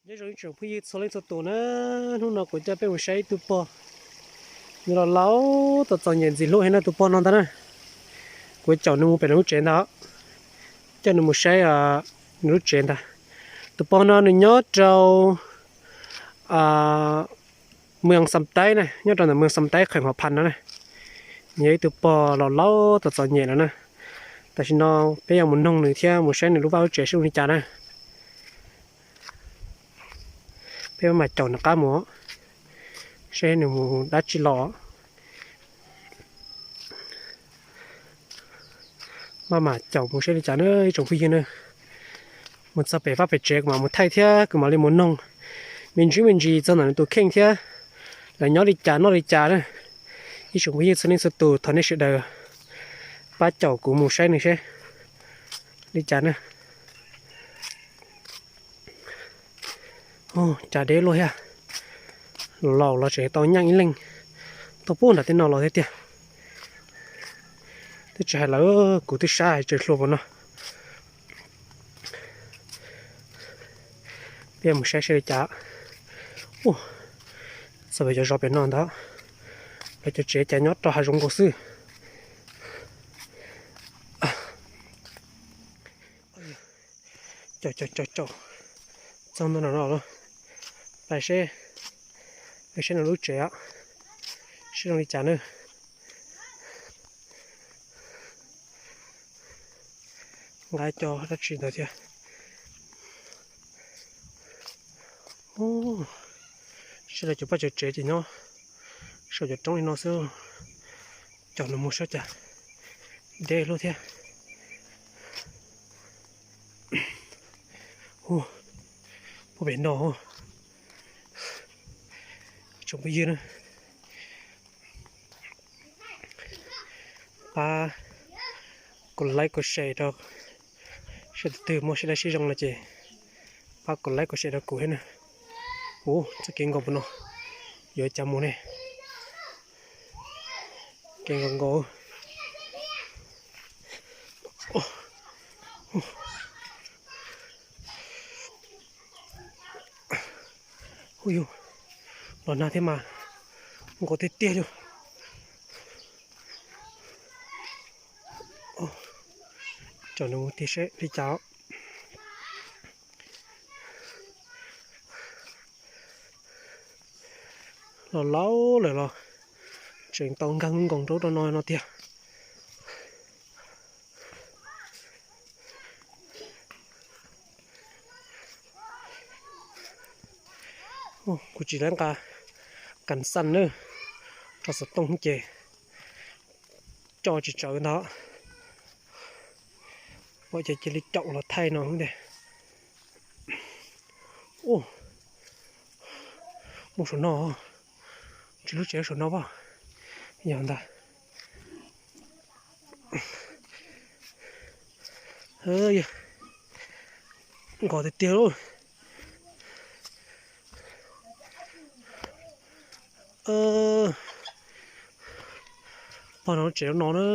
Nyob zoo ib tsoom phooj ywg txhua leej txhua tus na, hnub no kuv coj peb mus saib ib tug pog, nws los laus txom txom nyem ntxim hlub heev na. Tus pog no ntag na, kuv caum nws mus pem nws lub tsev ntag, coj nws mus saib nws lub tsev ntag. Tus pog no nws nyob rau Mws Xam Taib na, nyob rau ntawm Mws Xam Taib qheem Huam Phas no na. Nws yog ib tug pog los laus txom txom nyem lawm na. Tam sim no peb yuav mus noog nws thiab mus saib nws lub vaj lub tsev seb zoo li cas na. Peb maj mam caum nws qab mus, seb nws mus dab tsi los. Maj mam caum mus seb li cas na ib tsoom phooj ywg na. Mus txog pem vaj pem tsev kuv mam mus thaij thiab kuv mam li mus noog me ntsis me ntsis txog ntawm nws tus kheej thiab, lawv nyob li cas noj li cas na. Ib tsoom phooj ywg txhua leej txhua tus, thov nej sawv daws pab caum kuv mus saib nws seb li cas na. Cas deb luaj thiab, laus los tseem tau nyeem ib leeg tuaj pub nram tej no los thiab tiag. Twb tsis hais lawv, kuv twb sab hais tseem hluas npaum no. Peb mus saib seb li cas. Txog pem cov zos pem no ntag, lawv cov tsev cas nyob rau hav zoov nkaus xwb. Caum caum caum caum, txog ntua no no los, pais seb, pais seb nws lub tsev seb zoo li cas na. Nqa cov dab tsi ntawd thiab. Seb lawv cov paj cov tsev ces nyob saum cov roob li no xwb. Caum nws mus saib cas, deb luaj thiab. Puag pem no, tsoom phooj ywg na, pab kuv like kuv share rau, seb tus twg muaj sib dab sib zoo no ces pab kuv like kuv share rau kuv thiab na. Ua txoj kev nkaus puas no, yuav cas mus ne? Kev nkaus nkaus. Hu yug, los nag thiab mas nkaus tiag tiag li. Cov nws mus tig seb li cas. Los laus lawm los tseem tau nkag nkoos rau rau no no tiag. Kuv tsis tau nqa kas xaj na, rau xov tooj ces coj tsis tsawv ntag. Ua ces cia li caum los thaij no ntag. Mus saum no, tsis lub tsev saum no pab, yog ntag. Nkos tiag tiag lauj. Pog no tsev no na,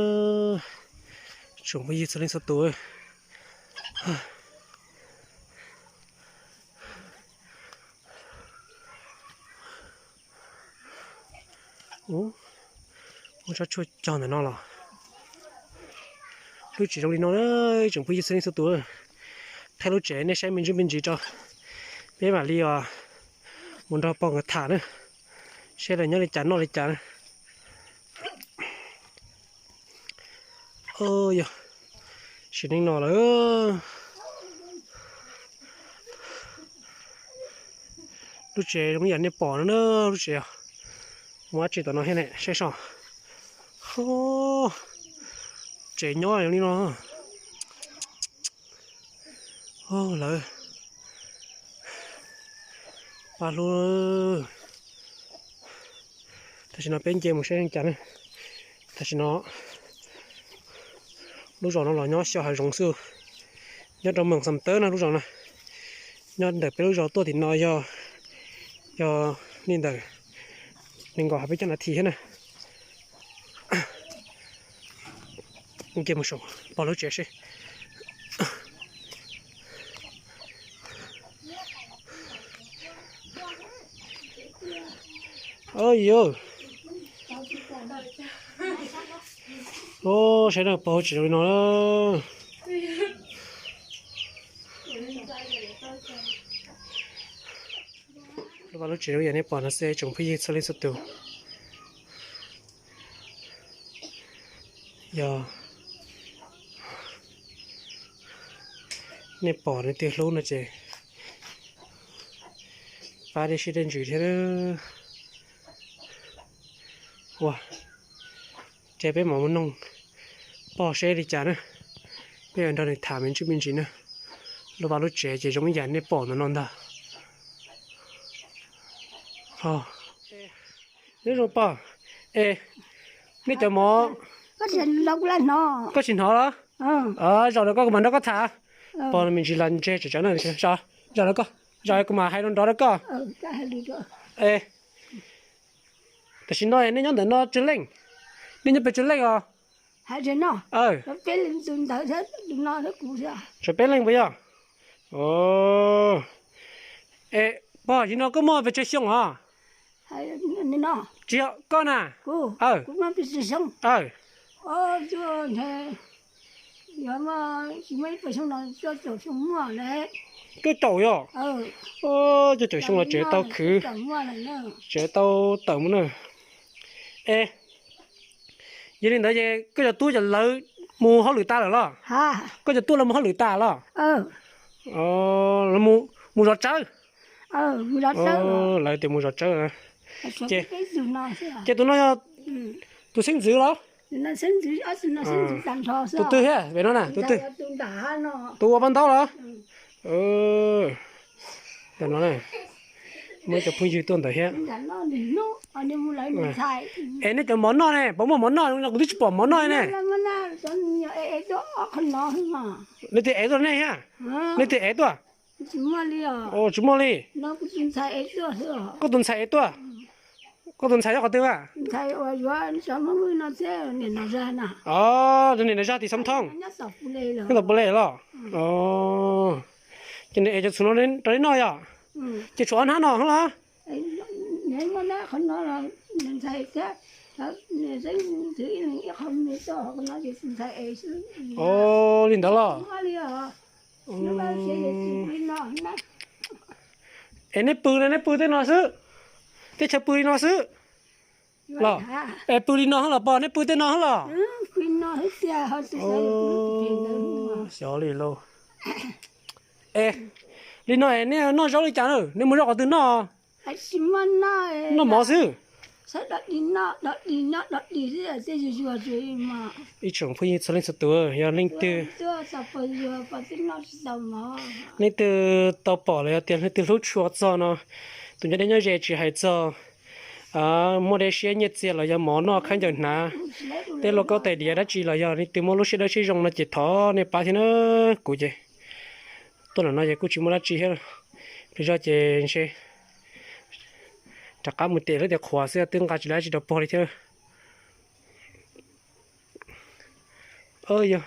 tsoom phooj ywg txhua leej txhua tus. Muaj tsob tshuaj cog ntawm no los. Lub tsev zoo li no na, tsoom phooj ywg txhua leej txhua tus. Thaij lub tsev nej saib me ntsis me ntsis tso, peb mam li mus nrog pog nkawd tham na, seb lawv nyob li cas noj li cas na. Yog sim neej no lawm. Lub tsev zoo ib yam nej pom no na, lub tsev os. Muaj dab tsi tom no thiab ne, saib so. Tsev nyob zoo li no. Lawv pab hlub. Tam sim no peb nce mus saib li cas ne. Tam sim no lub zos no los nyob xyaw hav zoov xwb, nyob rau Moos Xam Tawb na lub zos no. Nyob ntawm peb lub zos tuaj tim no yog, yog li ntawm nees nkaum hais peb caug nas this thiab na. Nce mus saum pog lub tsev seb. Oj yog, saib na, pog hauv tsev zoo li no. Lub vaj lub tsev zoo yam nej pom no xwb tsoom phooj ywg txhua leej txhua tus. Yog nej pom leej twg hlub no ces pab dej siab dej ntsws thiab. Ua, ces peb mam mus noog pog seb li cas na. Peb yuav nrog nws tham me ntsis me ntsis na. Lub vaj lub tsev ces zoo ib yam nej pom ntawm no ntag. Nyob zoo pog, es nej cov mov, koj tsis hnov los? Zaum no koj kuv mam nrog koj tham. Pog me ntsis los ntseg tsam tsam no, zaum no koj, zaum kuv mam hais nrov nrov rau koj. Tam sim no nej nyob ntawm no tsawg leej? Nej nyob pem tsawg leej os? Tsawg peb leej puas yog? Es pog, yim no koj muaj pes tsawg xyoo os? Tsis yog koj na? Cuaj caum yog? Cuaj caum xyoo los tseem tau khwv, tseem tau tawm mus na. Es yog li ntawd ces koj cov tub cov lawv mus hauj lwm tas lawm los? Koj cov tub lawv mus hauj lwm tas los? Mus zov tsawb. Lawv tias mus zov tsawb. Ces tus no yog tus xeeb ntxwv los? Tus twg thiab pem no na? Tus twg? Tus ua paj ntaub los? Muaj cov phooj ywg tuaj ntawd thiab. Es nej cov mov noj ne, puas muaj mov noj no? Kuv twb tsis pom mov noj ne. Leej twg ev tuaj nej thiab? Leej twg ev tuaj? Tsis muaj li. Koj tus ntxhais ev tuaj? Koj tus ntxhais nyob qhov twg mas? Niam Nram Zag tim Xov Thoob. Nyob tom Pus Les los? Ces nws ev cov txhuv no rau nej noj yom? Ces tshuav ob hnab no los? Li ntawd los? Es nej pw ne, nej pw tej no xwb? Tej chaw pw li no xwb los? Es pw li no los pog, nej pw tej no los? Xyov li lauj. Es li no nej noj zaub li cas na? Nej mus zaub qhov twg noj? Noj mov xwb. Ib tsoom phooj ywg txhua leej txhua tus, yog leej twg, leej twg tau pom los yog tias leej twg hlub tshua txog no, tus nyob deb nyob ze tsis hais txog muaj dej siab nyiaj txiag los yog mov noj khaub ncaws hnav, tej lauj kaub tais diav dab tsi los yog leej twg muaj lub siab dawb siab zoo no ces thov nej pab thiab na. Kuv ces tuaj ntawm no ces kuj tsis muaj dab tsi thiab. Pliag zog ces ntshe rov qab mus tes lawv tias qhuav xwb, twb nqa tsis lawv dab tsi rau pog li thiab. Yog,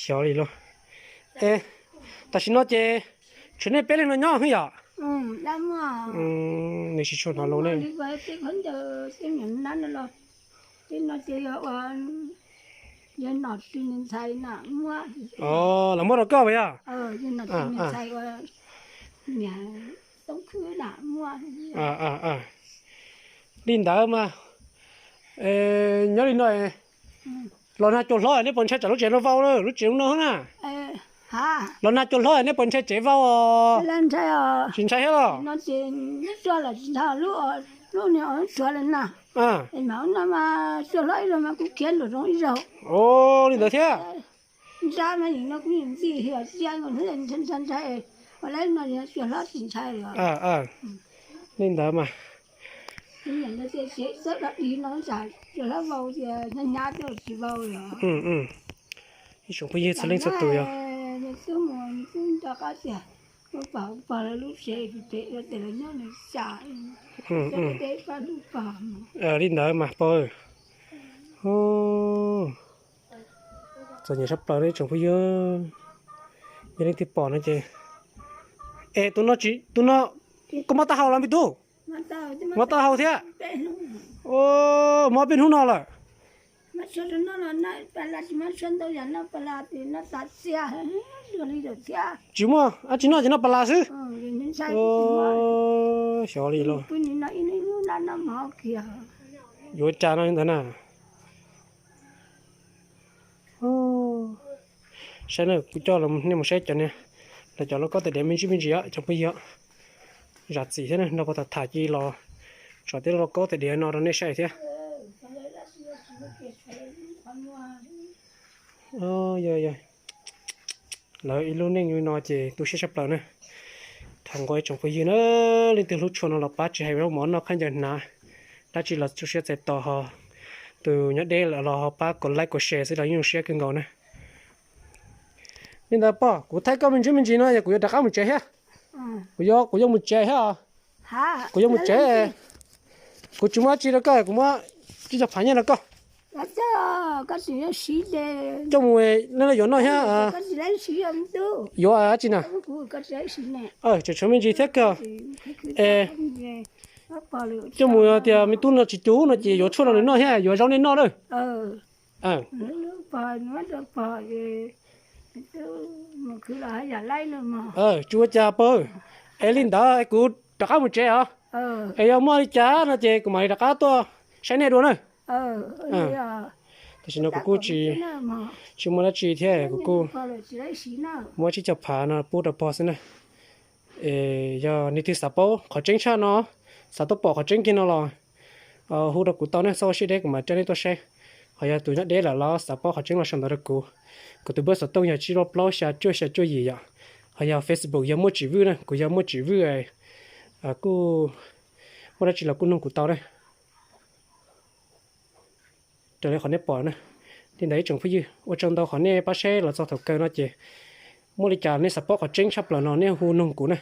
xyov li lauj. Es tam sim no ces tshuav nej peb leeg no nyob xwb yom? Nws tsis tshua hnov lus ne. Los muab rau koj puas yog? Li ntawd mas, nyob li no, los nag cua hlob nej puas ntshai tsam lub tsev no vau lawm, lub tsev no na? Los nag cua hlob nej puas ntshai tsev vau os? Tsis ntshai thiab los? Li ntawd thiab. Li ntawd mas, ib tsoom phooj ywg txhua leej txhua tus yog, li ntawd mas pog. Txom nyem sab plaws ib tsoom phooj ywg, yog leej twg pom no ces, es tus no, tus no, koj mob taub hau los me tub? Mob taub hau thiab. Mob peb hnub no lawm. Tsis muaj dab tsi noj ces noj pas las xwb. Xyov li los. Yuav ua cas no ntawd na. Saib na, kuv coj nej mus saib cov, los cov lauj kaub tais diav me ntsis me ntsis os tsoom phooj ywg. Zam txim thiab na, nrog kuv tham tham cia los tso tej lauj kaub tais diav no rau nej saib thiab. Lawv ib lub neej li no ces tu siab tshaj plaws na. Thov nqua ib tsoom phooj ywg na, leej twg hlub tshua no los pab tsis hais zaub mov noj khaub ncaws hnav, dab tsi los tu siab txais tos ho. Tus nyob deb lawm los ho pab kom like kom share xwb los yeej zoo siab kawg nkaus na. Li ntawd pog, kuv thaij koj me ntsis me ntsis no es kuv yuav rov qab mus tsev thiab. Kuv yuav, kuv yuav mus tsev thiab os. Kuv yuav mus tsev. Kuv tsis muaj dab tsi rau koj, kuv muab tsib caug phav nyiaj rau koj. Coj mus, nej yuav noj thiab. Yuav dab tsi na? Tseem tshuav me ntsis thiab kawg. Es coj mus tias me tub no tsis cub no ces yuav tshuaj rau nws noj thiab yuav zaub nej noj lawm. Tsis ua cas pog. Es li ntawd es kuv rov qab mus tsev os. Es yog muaj li cas no ces kuv mam li rov qab tuaj saib nej dua na. Tam sim no kuv kuj tsis, tsis muaj dab tsi thiab kuv kuj muab tsib caug phav no pub rau pog xwb na. Es yog leej twg xav paub qhov tseeb tshaj no, xav tuaj pom qhov tseeb kiag no los hu rau kuv tau ne, txhob ua siab deb kuv mam coj nej tuaj saib. Ho yog tus nyob deb lawm los xav paub qhov tseeb los sau ntawv rau kuv. Kuv tus npawb xov tooj yog tsib plaub xya cuaj xya cuaj yim yom. Ho yog Facebook yog Muaj Tsim Vwj na, kuv yog Muaj Tsim Vwj. Kuj muaj dab tsi los kuj nug kuv tau na. Raws li qhov nej pom na. Li ntawd ib tsoom phooj ywg, ua tsaug ntau qhov nej pab saib los txog thaum kawg no ces muaj li cas nej xav paub qhov tseeb tshaj plaws no nej hu nug kuv na.